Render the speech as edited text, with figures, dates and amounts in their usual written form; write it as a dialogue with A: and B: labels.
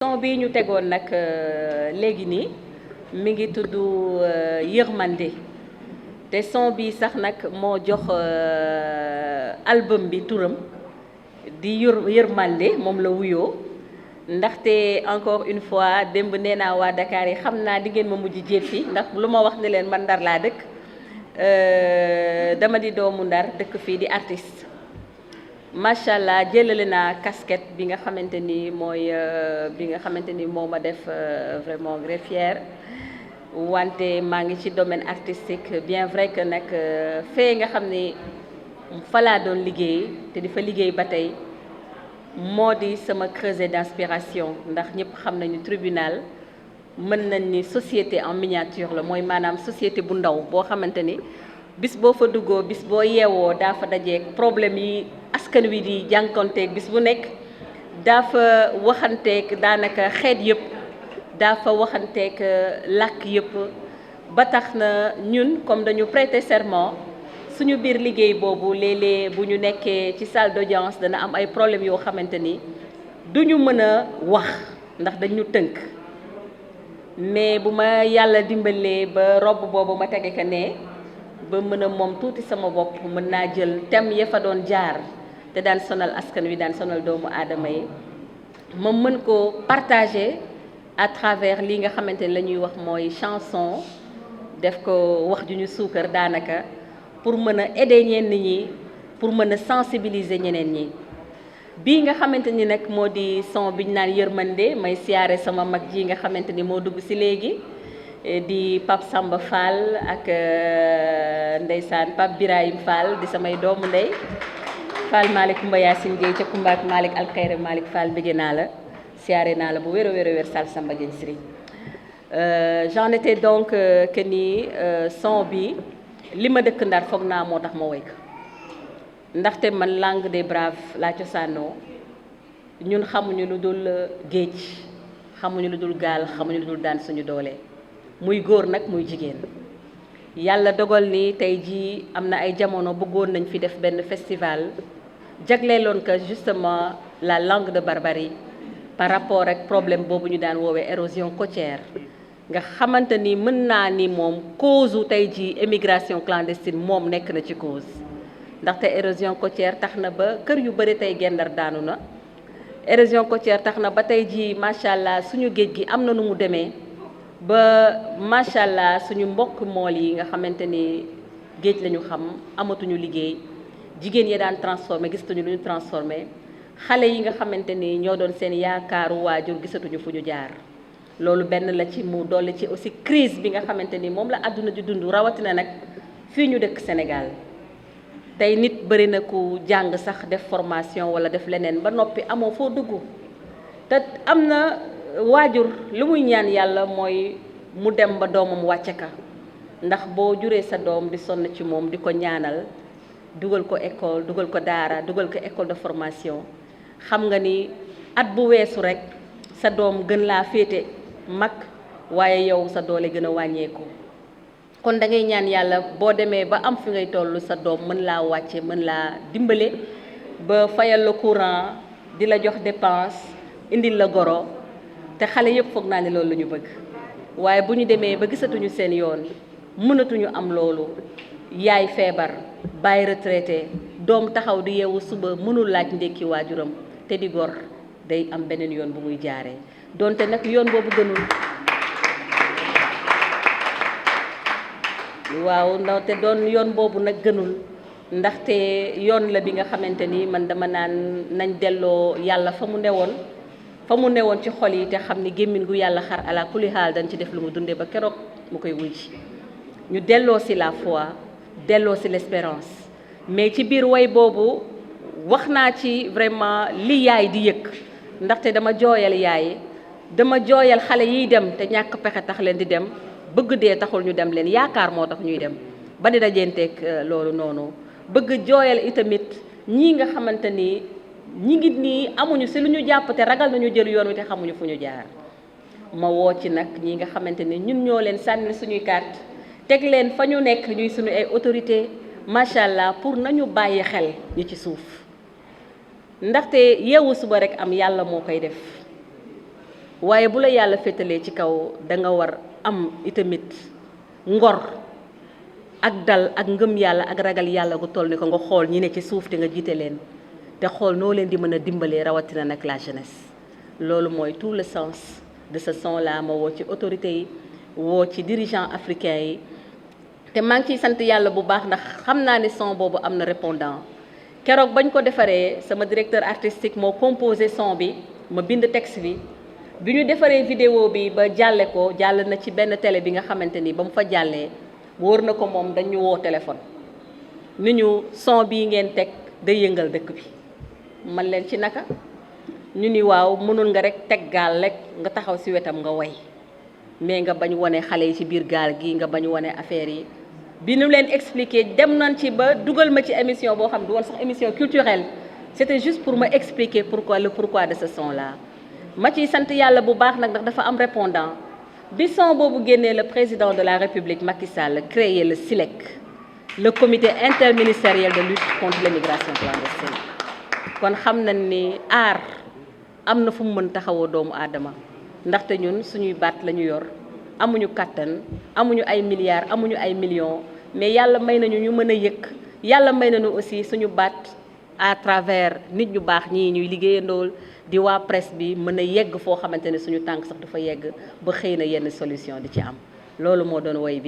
A: son bi ñu tegoon nag léegi nii mi ngi tudd yërmande te son bi sax nag moo jox album bi turam di yërmande moom la wuyoo ndaxte encore une fois démb nee naa waa Dakar yi xam naa di ngeen ma mujj jéppi ndax lu ma wax ne leen man Ndar laa dëkk dama di doomu Ndar dëkk fii di artiste macha allah jëlale naa casquette bi nga xamante ni mooy moo ma def vraiment greffière wante maa ngi ci domaine artistique bien vrai que nag fee nga xam ni fa laa doon liggéey te di fa liggéey ba tey moo di sama creuset d'inspiration ndax ñëpp xam nañu tribunal mën nañ ni société en miniature la mooy maanaam société bu ndaw boo xamante ni bis boo fa duggoo bis boo yeewoo daa fa dajeeg problème yi askan wi di jànkonteeg bis bu nekk daa fa waxanteeg daanaka xeet yëpp daa fa waxanteeg làkk yëpp ba tax na ñun comme dañu prêter serment suñu biir liggéey boobu léeg-léeg bu ñu nekkee ci salle d'audience dana am ay problèmes yoo xamante ni duñu mën a wax ndax dañu tënk mais bu ma yàlla dimbalee ba robb boobu ma tege ka ne ba mën a moom tuuti sama bopp mën naa jël thème ya fa doon jaar te daan sonal askan wi daan sonal doomu aadama yi ma mën ko partager à travers li nga xamante ni la ñuy wax mooy chanson def ko wax ju ñu suukar daanaka pour mën a aider ñenn ñi pour mën a sensibiliser ñeneen ñi bii nga xamante ni nag moo di son biñ naan yërmande may siyaare sama mag ji nga xamante ni moo dugg ci léegi di Pape Samba Fall ak ndeysaan Pape Birahim Fall di samay doomu ndey Fall Malick Kumba Yacine Gueye ca Kumba ak Malick Alkhayre Malick Fall bëgg naa la siyaare naa la bu wér a wér Sall Samba Dieng Siri j'en étais donc que ni son bi li ma dëkk Ndar foog naa moo tax ma woy ko ndaxte man langue des braves laa cosaanoo ñun xamuñu lu dul géej xamuñu lu dul gaal xamuñu lu dul daan suñu doole muy góor nag muy jigéen yàlla dogal ni tey jii am na ay jamono bëggoon nañ fi def benn festival jagleeloon que justement la langue de Barbarie par rapport ak problème boobu ñu daan woowee érosion côtière nga xamante ni mën naa ni moom cause u tey jii émigration clandestine moom nekk na ci cause ndaxte érosion côtière tax na ba kër yu bëri tey Gendar daanu na érosion côtière tax na ba tey jii macha allah suñu géej gi am na nu mu demee ba macha allah suñu mbokk mool yi nga xamante ni géej lañu xam amatuñu liggéey jigéen yi daan transformé gisatuñu lu ñu transformé xale yi nga xamante ni ñoo doon seen yaakaaru waajur gisatuñu fu ñu jaar loolu benn la ci mu dolli ci aussi crise bi nga xamante ni moom la àdduna di dund rawatina nag fii ñu dëkk Sénégal tey nit bëri na ku jàng sax def formation wala def leneen ba noppi amoo foo dugg te am na waajur lu muy ñaan yàlla mooy mu dem ba doomam wàcce ka ndax boo juree sa doom di sonn ci moom di ko ñaanal dugal ko école dugal ko daara dugal ko école de formation xam nga ni at bu weesu rek sa doom gën laa féete mag waaye yow sa doole gën a wàññeeku kon da ngay ñaan yàlla boo demee ba am fi ngay toll sa doom mën laa wàcce mën laa dimbale ba fayal la courant di la jox dépense indil la goro te xale yëpp foog naa ne loolu la ñu bëgg waaye bu ñu demee ba gisatuñu seen yoon mënatuñu am loolu yaay feebar bàyyi retraité doom taxaw di yeewu suba mënul laaj ndékki waajuram te di gor day am beneen yoon bu muy jaaree donte nag yoon boobu gënul waaw ndaxte doon yoon boobu nag gënul ndaxte yoon la bi nga xamante ni man dama naan nañ delloo yàlla fa mu newoon ci xol yi te xam ni gémmiñ gu yàlla xar ala kulli xaal dañ ci def lu mu dundee ba keroog mu koy wuy ci ñu delloo si la foi delloo si l'espérance mais ci biir way boobu wax naa ci vraiment li yaay di yëg ndaxte dama jooyal yaay dama jooyal xale yiy dem te ñàkk pexe tax leen di dem bëgg dee taxul ñu dem leen yaakaar moo tax ñuy dem ba di dajenteeg loolu noonu bëgg jooyal itamit ñii nga xamante ni ñi ngi nii amuñu si lu ñu jàpp te ragal nañu jël yoon wi te xamuñu fu ñu jaar ma woo ci nag ñi nga xamante ni ñun ñoo leen sànni suñuy carte teg leen fa ñu nekk ñuy suñu ay autorité macha allah pour nañu bàyyi xel ñi ci suuf ndaxte yeewu suba rek am yàlla moo koy def waaye bu la yàlla féetalee ci kaw da nga war am itamit ngor ak dal ak ngëm yàlla ak ragal yàlla gu toll ni ko nga xool ñi ne ci suuf te nga jiite leen te xool noo leen di mën a dimbalee rawatina nag la jeunesse. loolu mooy tout le sens de ce son là ma woo ci autorités yi woo ci dirigeants africains yi te maa ngi ciy sant yàlla bu baax ndax xam naa ne son boobu am na répondant keroog bañ ko defaree sama directeur artistique moo composé son bi ma bind texte bi ñu defaree vidéo bi ba jàlle ko jàll na ci benn télé bi nga xamante ni ba mu fa jàllee wóor na ko moom dañu woo téléphone ni ñu son bii ngeen teg day yëngal dëkk bi man leen ci naka ñu ni waaw mënul nga rek teg gaal rek nga taxaw ci wetam nga woy mais nga bañ wone xale yi ci biir gaal gi nga bañ wone affaire yi bi ñu leen expliquer dem nañ ci ba dugal ma ci émission boo xam du woon sax émission culturelle c'était juste pour ma expliquer le pourquoi de ce son là ma ciy sant yàlla bu baax nag ndax dafa am répondant bi son boobu génnee le président de la République Macky Sall créé le CILEC le comité interministériel de lutte contre l'immigration clandestine kon xam nañ ni aar am na fu mu mën taxawoo doomu aadama ndaxte ñun suñuy baat la ñu yor amuñu kàttan amuñu ay milliards amuñu ay millions mais yàlla may nañu ñu mën a yëkk yàlla may nañu aussi suñu baat à travers nit ñu baax ñii ñuy liggéeyandool di waa presse bi mën a yegg foo xamante ne suñu tànk sax dafa yegg ba xëy na yenn solution di ci am loolu moo doon woy bi